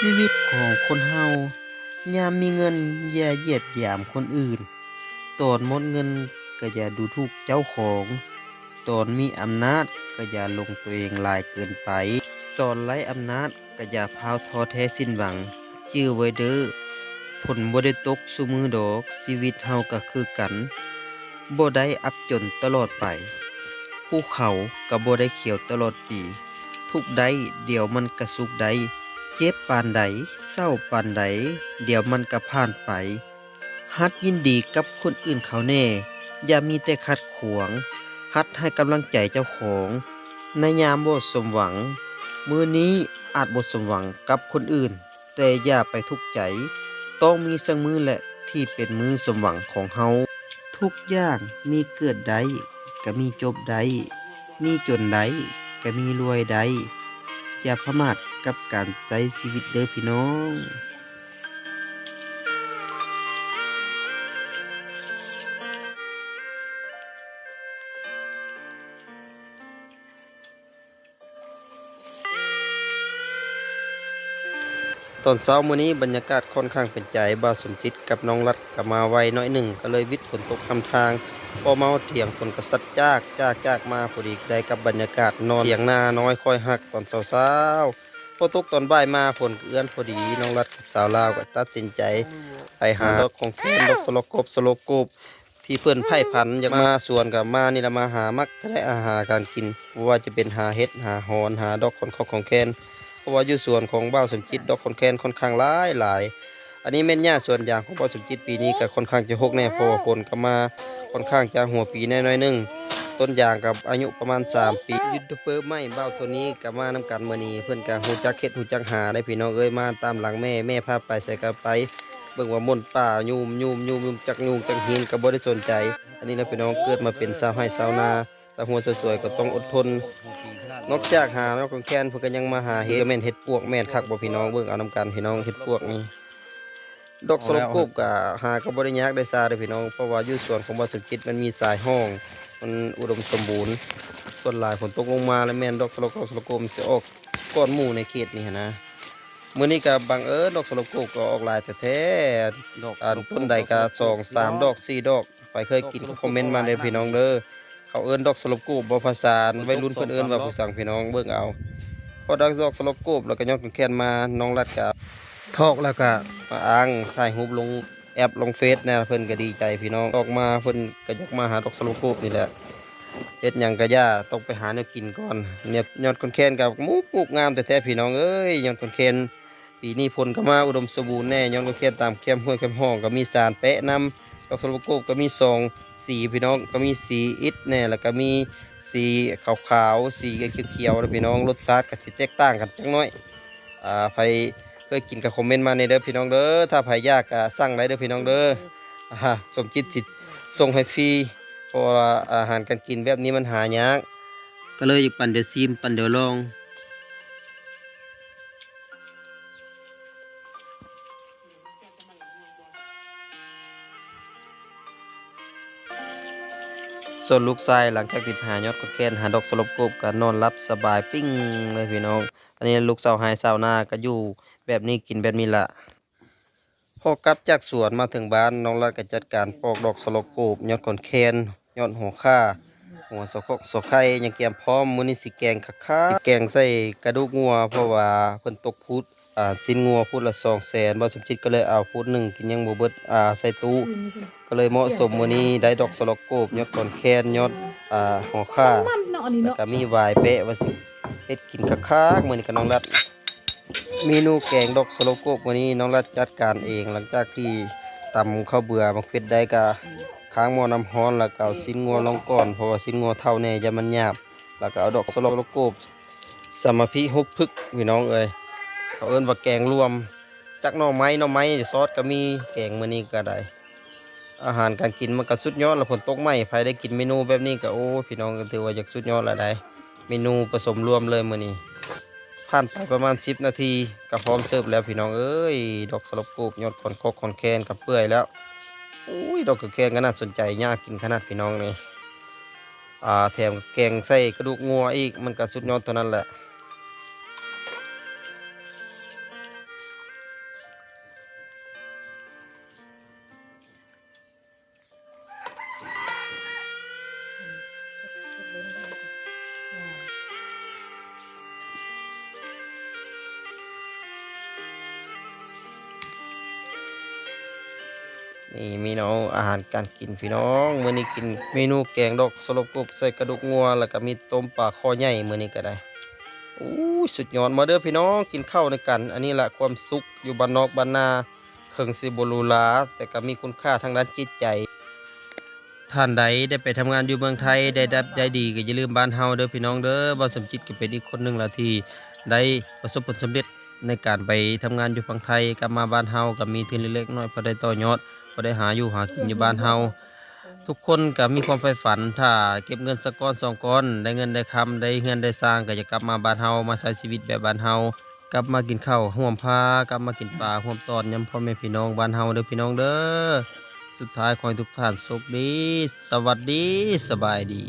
ຊີວິດຂອງຄົນເຮົາ ຍາມມີເງິນຢ່າຢຽບຢາມຄົນອື່ນ, ຕອນໝົດເງິນກໍຢ່າດູຖູກເຈົ້າຂອງ, ຕອນມີອຳນາດກໍຢ່າຫຼົງຕົວເອງຫຼາຍເກີນໄປ, ຕອນໄຮ້ອຳນາດກໍຢ່າພ້າວທໍ້ແທ້ສິ້ນຫວັງ. ຈື່ໄວ້ເດີ້ ຝົນບໍ່ໄດ້ຕົກຊຸມື້ດອກ, ຊີວິດເຮົາກໍຄືກັນ ບໍ່ໄດ້ອັບຈົນຕະຫຼອດໄປ, ພູເຂົາກໍບໍ່ໄດ້ຂຽວຕະຫຼອດປີ. ທຸກໄດ້ ດຽວມັນກໍສຸກໄດ້, ເຈັບປານໃດ ເສົ້າປານໃດ ດຽວມັນກໍຜ່ານໄປ. ຫັດຍິນດີກັບຄົນອື່ນເຂົາແດ່, ຢ່າມີແຕ່ຂັດຂວາງ, ຫັດໃຫ້ກຳລັງໃຈເຈົ້າຂອງ ໃນຍາມບໍ່ສົມຫວັງ. ມື້ນີ້ອາດບໍ່ສົມຫວັງກັບຄົນອື່ນ, ແຕ່ຢ່າໄປທຸກໃຈ, ຕ້ອງມີສັກມື້ແຫຼະທີ່ເປັນມື້ສົມຫວັງຂອງເຮົາ. ທຸກຢ່າງມີເກີດໄດ້ ກໍມີຈົບໄດ້, ມີຈົນໄດ້ ກໍມີລວຍໄດ້. ຢ່າປະໝາດກັບການໃຊ້ຊີວິດເດີ້ພີ່ນ້ອງ. ຕອນເຊົ້າມື້ນີ້ບັນຍາກາດຄ່ອນຂ້າງເປັນໃຈ, ບ່າວສົມຈິດກັບນ້ອງລັດກໍມາໄວໜ້ອຍໜຶ່ງ, ກໍເລີຍວິດຝົນຕົກນຳທາງ. ພໍມາຮອດຖຽງ ຝົນກໍຊັດຈາກ ຈາກ ຈາກມາ, ພໍດີໄດ້ກັບບັນຍາກາດນອນຖຽງນານ້ອຍຂ້ອຍຮັກຕອນເຊົ້າໆ. ພໍຕົກຕອນບ່າຍມາ ຝົນກໍເອື້ອນພໍດີ, ນ້ອງລັດກັບສາວລາວກໍຕັດສິນໃຈໄປຫາດອກຂອງແຄນ ດອກສະຫຼົກກົບ ສະຫຼົກກົບ ທີ່ເພິ່ນໃຝ່ຝັນຢາກມາສວນກໍມານີ້ລະ, ມາຫາມັກແທ້ ອາຫານການກິນ, ບໍ່ວ່າຈະເປັນຫາເຫັດ ຫາຫອນ ຫາດອກຂອງຂອກຂອງແຄນ, ເພາະວ່າຢູ່ສວນຂອງບ່າວສົມຈິດ ດອກຂອງແຄນຄ່ອນຂ້າງຫຼາຍໆ. ອັນນີ້ແມ່ນຫຍ້າສວນຢາງຂອງບ່າວສົມຈິດ ປີນີ້ກໍຄ່ອນຂ້າງຈະຮົກແດ່ ເພາະວ່າຝົນກໍມາຄ່ອນຂ້າງຈະຫົວປີແດ່ໜ້ອຍໜຶ່ງ. ຕົ້ນຢາງກໍອາຍຸປະມານສາມປີ. ຢູທູບເບີໃໝ່ບ່າວໂທນີ້ກໍມານຳກັນມື້ນີ້, ເພິ່ນກໍຮູ້ຈັກເຮັດຮູ້ຈັກຫາໄດ໋ພີ່ນ້ອງເອີຍ, ມາຕາມຫຼັງແມ່, ແມ່ພາໄປໃສກໍໄປ. ເບິ່ງວ່າໝົນປ່າ ຍູມ ຍູມ ຍູມ ຍູມ ຈັກຍຸງຈັກຫີນກໍບໍ່ໄດ້ສົນໃຈ. ອັນນີ້ນະພີ່ນ້ອງ ເກີດມາເປັນຊາວໄຮ່ຊາວນາ ຕາຫົວສວຍໆກໍຕ້ອງອົດທົນ. ນອກຈາກຫາດອກຂອງແຄນ ເພິ່ນກໍຍັງມາຫາເຫັດ, ແມ່ນເຫັດປວກ ແມ່ນຄັກບໍ່ພີ່ນ້ອງ? ເບິ່ງເອົານຳກັນພີ່ນ້ອງ, ເຫັດປວກນີ້. ດອກສະຫຼົກກົບກໍຫາກໍບໍ່ໄດ້ຍາກໄດ້ຊາເດີ້ພີ່ນ້ອງ, ເພາະວ່າຢູ່ສວນຂອງບ່າວສົມຈິດມັນມີຊາຍຮ່ອງ, ມັນອຸດົມສົມບູນ. ສ່ວນຫຼາຍຝົນຕົກລົງມາແລ້ວ ແມ່ນດອກສະຫຼົກ ສະຫຼົກກົບມັນຊິອອກກ່ອນໝູ່ໃນເຂດນີ້ຫັ້ນນະ. ມື້ນີ້ກໍບັງເອີນດອກສະຫຼົກກົບກໍອອກຫຼາຍແທ້ໆ, ດອກ ອັນ ຕົ້ນໃດກໍສອງສາມດອກ ສີ່ດອກ. ໃຜເຄີຍກິນກໍຄອມເມັນມາເດີ້ພີ່ນ້ອງເດີ້. ເຂົາເອີ້ນດອກສະຫຼົກກົບບໍ່? ພາສາໄວລຸ້ນເພິ່ນເອີ້ນວ່າຜູ້ສັງພີ່ນ້ອງ? ເບິ່ງເອົາ. ພໍໄດ້ດອກສະຫຼົກກົບແລ້ວກໍຍອດຂອນແຄນມາ, ນ້ອງລັດກໍຖອກແລ້ວກໍມາອ້າງຖ່າຍຮູບລົງແອັບລົງເຟສແດ່, ເພິ່ນກໍດີໃຈພີ່ນ້ອງ. ອອກມາເພິ່ນກໍຢາກມາຫາດອກສະຫຼົກກົບນີ້ແຫຼະ, ເຮັດຫຍັງກໍຢ່າ ຕ້ອງໄປຫາແນວກິນກ່ອນ. ຍອດ ຍອດຂອນແຄນກໍໝູກງາມແທ້ໆພີ່ນ້ອງເອີຍ, ຍອດຂອນແຄນ ປີນີ້ຝົນກໍມາອຸດົມສົມບູນແດ່, ຍອດກໍແຄນຕາມແຄມຫ້ວຍແຄມຮ່ອງກໍມີສານແປະນຳ. ດອກສະຫຼົກກົບກໍມີສອງສີພີ່ນ້ອງ, ກໍມີສີອິດແດ່ ແລ້ວກໍມີສີຂາວໆ ສີຂຽວໆນະພີ່ນ້ອງ. ລົດຊາດກໍຊິແຕກຕ່າງກັນຈັກໜ້ອຍ. ອ່າ ໃຜເຄີຍກິນກໍຄອມເມັນມາແດ່ເດີ້ພີ່ນ້ອງເດີ້, ຖ້າໃຜຢາກກໍສັ່ງໄດ້ເດີ້ພີ່ນ້ອງເດີ້. ອ່າ ສົມຈິດຊິສົ່ງໃຫ້ຟຣີ ເພາະວ່າອາຫານການກິນແບບນີ້ມັນຫາຍາກ, ກໍເລີຍຢາກປັນດຽວຊີມ ປັນດຽວລອງ. ສ່ວນລູກຊາຍ ຫຼັງຈາກທີ່ໄປຫາຍອດຂອນແຄນ ຫາດອກສະຫຼົກກົບ ກໍນອນຫຼັບສະບາຍປິ້ງເລີຍພີ່ນ້ອງ. ອັນນີ້ລູກຊາວໄຮ່ຊາວນາ ກໍຢູ່ແບບນີ້ ກິນແບບນີ້ລະ. ພໍກັບຈາກສວນມາເຖິງບ້ານ, ນ້ອງລັດກໍຈັດການປອກດອກສະຫຼົກກົບ, ຍອດຂອນແຄນ, ຍອດຫົວຂ່າ, ຫົວສະຄອກສະໄຄ, ຍັງກຽມພ້ອມ. ມື້ນີ້ຊິແກງຄັກໆ, ຊິແກງໃສ່ກະດູກງົວ ເພາະວ່າເພິ່ນຕົກພຸດ ອ່າ ຊີ້ນງົວພຸດລະສອງແສນ, ບ່າວສົມຈິດກໍເລີຍເອົາພຸດໜຶ່ງກິນຍັງບໍ່ເບິດ ອ່າ ໃສ່ຕູ້. ກໍເລີຍເໝາະສົມ ມື້ນີ້ໄດ້ດອກສະຫຼົກກົບ, ຍອດຂອນແຄນ, ຍອດ ອ່າ ຫົວຂ່າ, ແລ້ວກໍມີຫວາຍແປະ ວ່າຊິເຮັດກິນຄັກໆ ມື້ນີ້ກັບນ້ອງລັດ. ເມນູແກງດອກສະຫຼົກກົບມື້ນີ້ ນ້ອງລັດຈັດການເອງ. ຫຼັງຈາກທີ່ຕຳເຂົ້າເບືອໝາກເຜັດໄດ້ ກະຄ້າງໝໍ້ນ້ຳຮ້ອນ ແລ້ວກະເອົາຊີ້ນງົວລົງກ່ອນ ເພາະວ່າຊີ້ນງົວເຖົ້າແດ່ ຢ້ານມັນຫຍາບ, ແລ້ວກະເອົາດອກສະຫຼົກກົບ ສາມາພີຮົບພຶກ ພີ່ນ້ອງເອີຍ. ເຂົາເອີ້ນວ່າແກງລວມ, ຈັກໜໍ່ໄມ້ ໜໍ່ໄມ້ຊອດກໍມີ, ແກງມື້ນີ້ກໍໄດ້. ອາຫານການກິນມັນກໍສຸດຍອດລະ, ຝົນຕົກໃໝ່ ໃຜໄດ້ກິນເມນູແບບນີ້ກໍ ໂອ້ ພີ່ນ້ອງ ກໍຖືວ່າຢາກສຸດຍອດລະໄດ໋, ເມນູປະສົມລວມເລີຍມື້ນີ້. ຜ່ານໄປປະມານສິບນາທີກໍພ້ອມເສີບແລ້ວ ພີ່ນ້ອງເອີຍ. ດອກສະຫຼົກກົບ ຍອດຂອນຄອກຂອນແຄນກໍເປື່ອຍແລ້ວ. ໂອ້ຍ ດອກຂອນແຄນກໍໜ້າສົນໃຈ, ຍາກກິນຂະໜາດ ພີ່ນ້ອງເອີຍ. ອ່າ ແຖມແກງໃສ່ກະດູກງົວອີກ ມັນກໍສຸດຍອດເທົ່ານັ້ນແຫຼະ. ນີ້ເມນູອາຫານການກິນພີ່ນ້ອງ, ມື້ນີ້ກິນເມນູແກງດອກສະຫຼົບກົບໃສ່ກະດູກງົວ ແລ້ວກໍມີຕົ້ມປາຄໍໃຫຍ່ມື້ນີ້ກໍໄດ້. ໂອ້ຍ ສຸດຍອດ, ມາເດີພີ່ນ້ອງ ກິນເຂົ້ານຳກັນ. ອັນນີ້ລະຄວາມສຸກຢູ່ບ້ານນອກບ້ານນາ, ເຖິງຊິບໍ່ຫຼູຫຼາ ແຕ່ກໍມີຄຸນຄ່າທາງດ້ານຈິດໃຈ. ທ່ານໃດໄດ້ໄປທຳງານຢູ່ເມືອງໄທ ໄດ້ດັບໄດ້ດີ ກໍຢ່າລືມບ້ານເຮົາເດີພີ່ນ້ອງເດີ. ບ່າວສົມຈິດກໍເປັນອີກຄົນໜຶ່ງລະທີ່ໄດ້ປະສົບຜົນສຳເລັດໃນການໄປທຳງານຢູ່ຝັ່ງໄທ, ກັບມາບ້ານເຮົາກໍມີທຶນເລັກໆນ້ອຍໆ ພໍໄດ້ຕໍ່ຍອດ ພໍໄດ້ຫາຢູ່ຫາກິນຢູ່ບ້ານເຮົາ. ທຸກຄົນກໍມີຄວາມໃຝ່ຝັນ ຖ້າເກັບເງິນສັກກ້ອນສອງກ້ອນ ໄດ້ເງິນໄດ້ຄຳ ໄດ້ເຮືອນໄດ້ຊານ ກໍຢາກກັບມາບ້ານເຮົາ ມາໃຊ້ຊີວິດແບບບ້ານເຮົາ. ກັບມາກິນເຂົ້າຮ່ວມພາ ກັບມາກິນປາຮ່ວມຕອນ ນຳພໍ່ແມ່ພີ່ນ້ອງບ້ານເຮົາເດີພີ່ນ້ອງເດີ. ສຸດທ້າຍຂໍໃຫ້ທຸກທ່ານໂຊກດີ, ສະຫວັດດີ, ສະບາຍດີ.